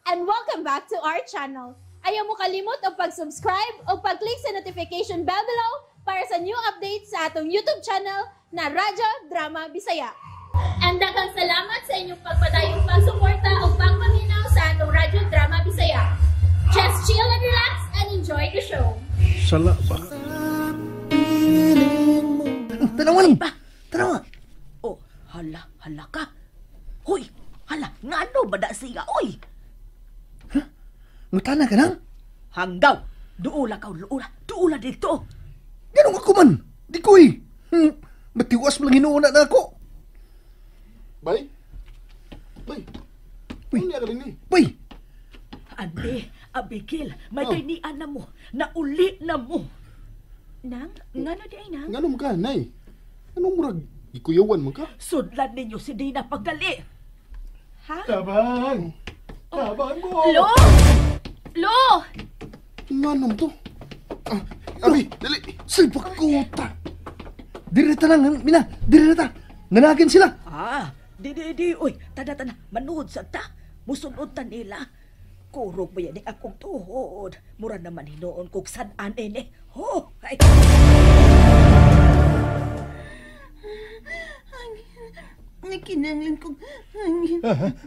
And welcome back to our channel. Ayaw mo kalimot og pag-subscribe o pag-click sa notification bell below para sa new updates sa atong YouTube channel na Radyo Drama Bisaya. And daghang salamat sa inyong pagpadayong pagsuporta o pagpaminaw sa atong Radyo Drama Bisaya. Just chill and relax and enjoy the show. Sala ba? Tanawa lang ba? Tanawa. Oh, hala, hala ka. Hoy, hala, ngano ba da siya, oy? Ngutana ka nang? Hanggaw, duula ka, duula, duula dito. Ganun ako man. Di ko eh. Matiwas mo lang hinuuna na ako. Bay? Bay? Uy. Ano niya ka rin eh? Bay! Ande, Abigail, may Oh. kaynian na mo, nauli na mo. Nang, ngano di ay nang? Ngano mo ka, Nay? Anong murag ikuyawan mo ka? Sudlan ninyo si Dina pagdali. Ha? Tabang! Tabang mo! Lo! Lo! Ngano mo to? Ah, Abi, dali! Salbakuta! Diri ta lang, Mina. Diri ta. Nanagin sila. Ah, di, di, di, oy, tada, tada, manood sa ta. Musunod ta nila. Kurog ba yan ang akong tuhod? Mura naman hinuon kog san-an ini. Ho, ay. Nakinanglan kong.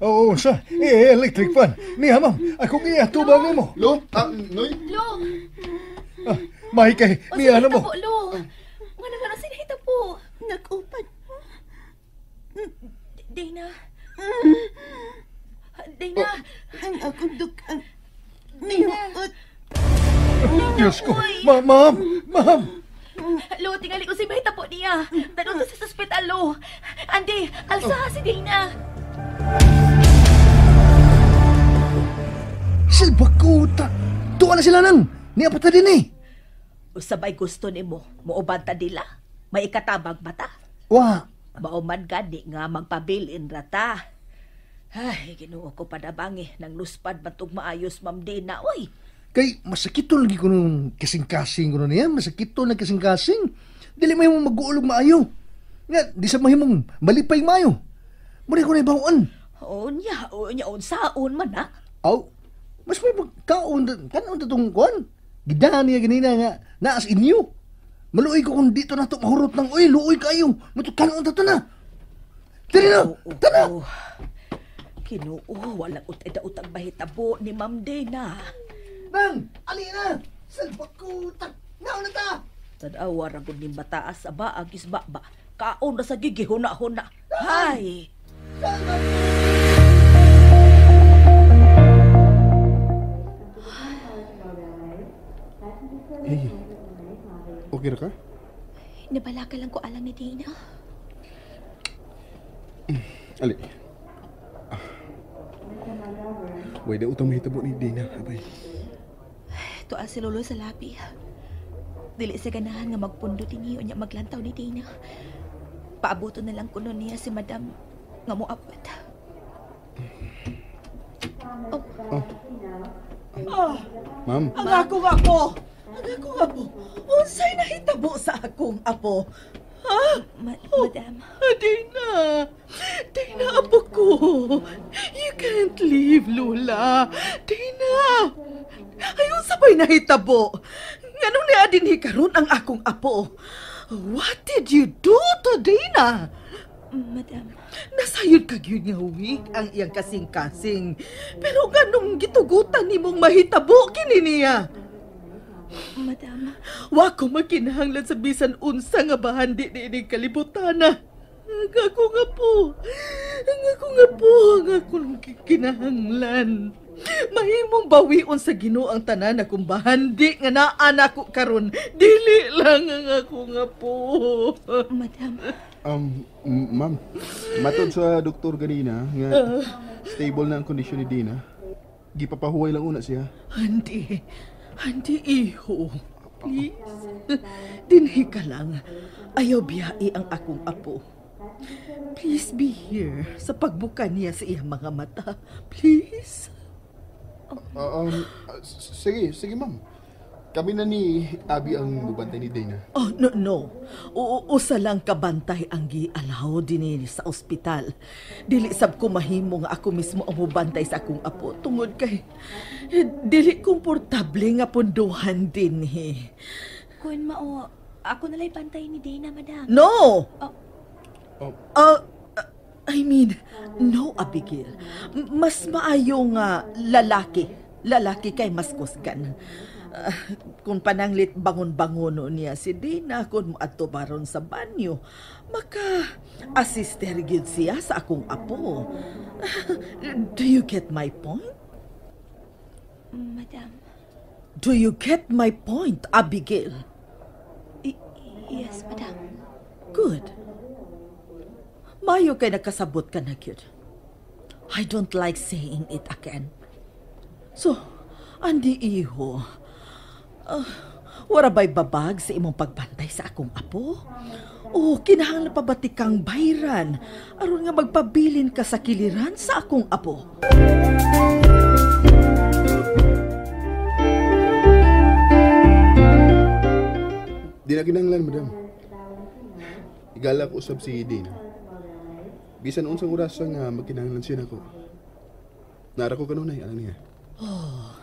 Oo, sa. Eh, electric fan. Niya, ma'am. Akong iya, tubang nimo. Lo? Ah, Noy? Lo! Mahi kay, O niya na mo. po, Lo! Ngano nga sinahita po? Nag-upan. Dana. Dana. Ang akong dukang. Nihuot. Diyos ko. Ma ma'am, ma'am. Lo, tingali ko si mahita po niya. Tanong to sa ospital, Lo. Ande, alsa si Dana. Salbakuta. Tuwa na sila nang. Niya pa ta din eh. Usabay gusto nimo, muuban ta nila. May ikatabag ba ta? Wa. Mauman gani nga magpabilin ra ta. Ay, Ginoo ko padabangi nang luspad man tug maayos, Ma'am Dina, oy. Kay masakito lagi ko nung kasing-kasing ko na niya. Masakito na kasing-kasing. Dili mahimong mag-uulog maayo. Nga, di sa mahimong malipay maayo. Muna ko na ibawaan. Unya, unya, unsaon man na. Aw, mas may pagkaon, kanon ta tong kuan. Gidahan niya ganina nga, naas inyo. Maluoy ko kung dito na to mahurot ng oy, luoy kayo. Matu kanon ta to na. Dili na, tana. Oo. Ginoo, wala utay dautang bahitabo ni Ma'am Dina. Nang, ali na. Salbakuta. Naon na ta. Tanawa ra gud ni mataas sa baag isba ba. Kaon na sa gigihuna-huna. Hay. Hey. Okay ra ka? Nabalaka lang ko alang ni Dana. Ali. Ah. Way, da utang mahitabo ni Dina, abay. Tuwa si Lolo sa labi. Dili sa ganahan nga magpundo dinhi unya maglantaw ni Dana. Paaboto na lang kuno niya si Madam nga moabot. Oh, Oh. Ma'am. Ang akong apo! Ang akong apo! Unsay nahitabo sa akong apo? Ha? Madam. Dina! Dina, apo ko! You can't leave, Lola! Dina! Ay, unsa ba'y nahitabo? Nganong niya dinhi karon ang akong apo? What did you do to Dina? Madam. Nasayod ka gyud nga weak ang iyang kasing-kasing. Pero nganong gitugutan nimong mahitabo kini niya? Madam. Wa ko makinahanglan sa bisan unsa nga bahandi ni ining kalibutan. Ang ako nga po. Ang ako nga po. Ang ako nung kinahanglan. Mahimong bawion sa Ginoo ang tanan akong bahandi nga naa nako karon. Dili lang ang ako nga po. Madam. Ma'am, matod sa doktor ganina nga stable na ang kondisyon ni Dina. Gipapahuway lang una siya. Andi, andi iho. Please. Dinhi ka lang. Ayaw biyai ang akong apo. Please be here sa pagbuka niya sa iyang mga mata. Please. Sige, sige ma'am. Kami na ni Abby ang mubantay ni Dana. Oh, no, no. Usa lang kabantay ang gialaw dinhi sa ospital. Dili sab ko mahimo nga ako mismo ang mubantay sa akong apo tungod kay dili komportable nga punduhan dinhi. Kun mao, ako nalay bantay ni Dana, madam. No! Oh. Oh. I mean, no, Abigail. Mas maayo nga lalaki. Lalaki kay mas kusgan. Kung pananglit bangon-bangono niya si Dina, kung moadto baron sa banyo, maka-assister gyud siya sa akong apo. Do you get my point? Madam. Do you get my point, Abigail? Yes, madam. Good. Mayo kay nakasabot ka na, gyud. I don't like saying it again. So, Andy iho, wara ba'y babag sa imong pagbantay sa akong apo? O kinahanglan pa ba ti kang bayran aron nga magpabilin ka sa kiliran sa akong apo? Di na kinahanglan, madam. Igala ko usab si Dana. Bisan unsang oras nga magkinahanglan siya nako. Nara ko kanunay, alam niya. Oh,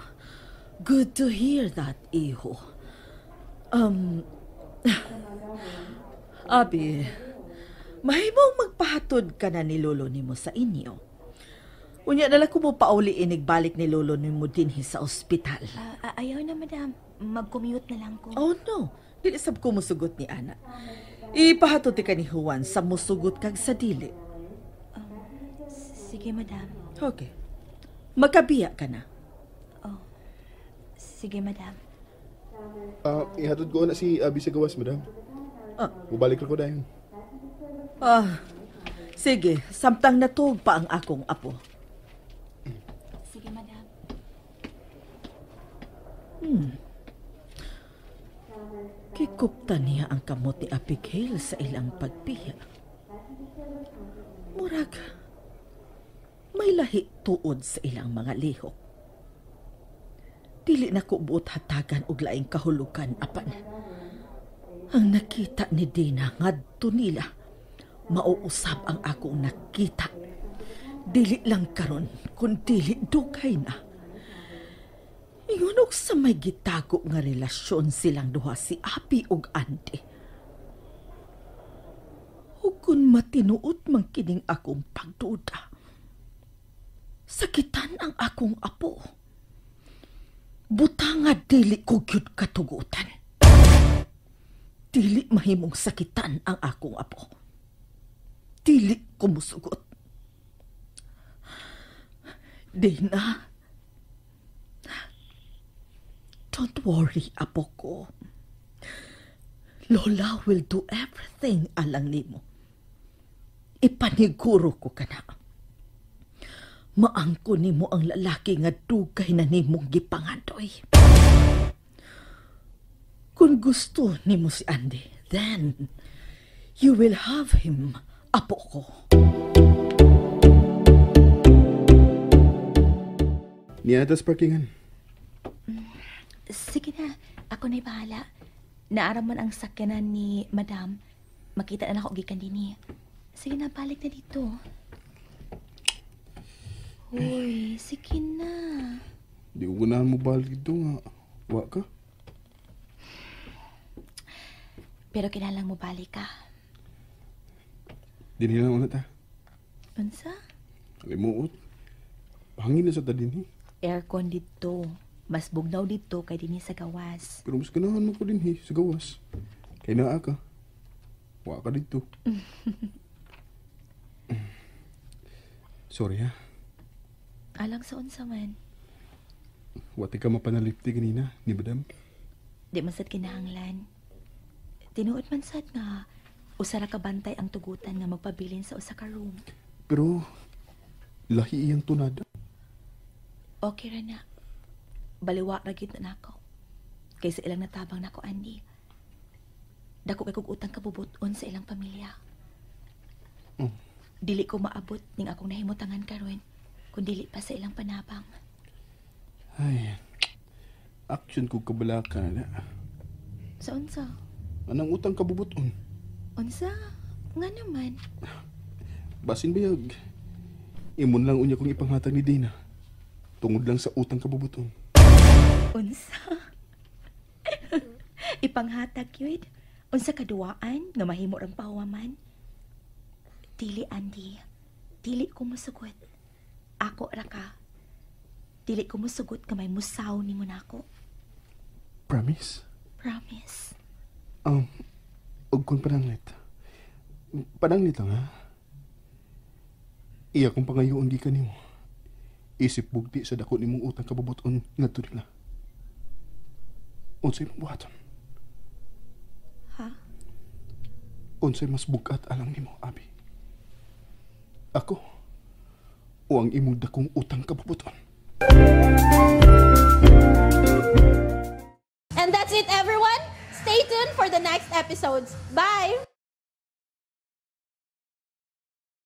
good to hear that, iho. Abi, mahimong magpahatod ka na ni lolo nimo sa inyo. Unya na lang ko mo pauli inig balik ni lolo nimo dinhi sa ospital. Ayaw na, madam. Mag-commute na lang ko. Oh, no. Dili sab ko musugot ni Ana. Ipahatod ka ni Juan sa musugot kag sa dili. Sige, madam. Okay. Magkabiya ka na. Oh. Sige, madam. Ihatod ko na si Abby sa gawas, madam. Mubalik ko dayon. Sige, samtang natuog pa ang akong apo. Sige, madam. Kikupta niya ang kamot ni Abigail sa ilang pagbiya. Murag, may lahi tuod sa ilang mga lihok. Dili na ko buot hatagan og laing kahulugan apan. Ang nakita ni Dina ngadto nila, mauusab ang akong nakita. Dili lang karon, kun dili dugay na. Ingon og sa may gitago nga relasyon silang duha si Abi ug Andy. Ug kun matinuod man kining akong pagduda, sakitan ang akong apo. Buta nga dili ko gyud katugutan. Dili mahimong sakitan ang akong apo. Dili ko musugot. Dina, don't worry, apo ko. Lola will do everything alang nimo. Ipaniguro ko ka na. Maangko nimo ang lalaki nga dugay na nimong gipangandoy. Kung gusto nimo si Andy, then you will have him, apo ko. Niya na parkingan. Sige na, ako na'y bahala. Naaraman ang sakyanan ni Madam. Makita na ako gikan dinhi. Sige na, balik na dito. Uy, sige na. Di ko ganahan mo balik dito nga. Wa ka? Pero kinahanglan mo balik ka. Dinhi lang una ta. Unsa? Kalimuot. Hangin na sa ta dinhi. Aircon dito. Mas bugnaw dito kay dinhi sa gawas. Pero mas ganahan mo ko dinhi sa gawas. Kay naa ka. Wa ka dito. Sorry ha. Alang sa unsa man. Wati ka mapanalipti ganina, ni madam? Di man sad kinahanglan. Tinuod man sad nga usa ra ka bantay ang tugutan nga magpabilin sa usa ka room. Pero lahi iyang tunada. Okay ra na. Baliwa ra gyud na nako. Kaysa ilang natabang nako, Andy. Dako kay kog utang kabubuton sa ilang pamilya. Oh. Dili ko maabot ning akong nahimutangan karon kun dili pa sa ilang panabang. Ay. Action ko kabalaka na. Sa unsa? Anang utang kabubuton? Unsa? Nga naman. Basin bayag. Imon lang unya kong ipanghatag ni Dina. Tungod lang sa utang kabubuton. Unsa? Ipanghatag yun. Unsa kaduwaan nga mahimo rang pahuwaman? Dili, Andy. Dili ko musugot. Ako ra ka. Dili ko musugot ka may musaw nimo nako. Promise? Promise. Og kung pananglit. Pananglit lang ha. Iya kong pangayoon gikan nimo. Isip bugti sa dako nimong utang kabubuton ngadto nila. Unsay imong buhaton? Ha? Unsay mas bugat alang nimo, Abi? Ako o ang imong dakong utang kabubuton? And that's it, everyone. Stay tuned for the next episodes. Bye!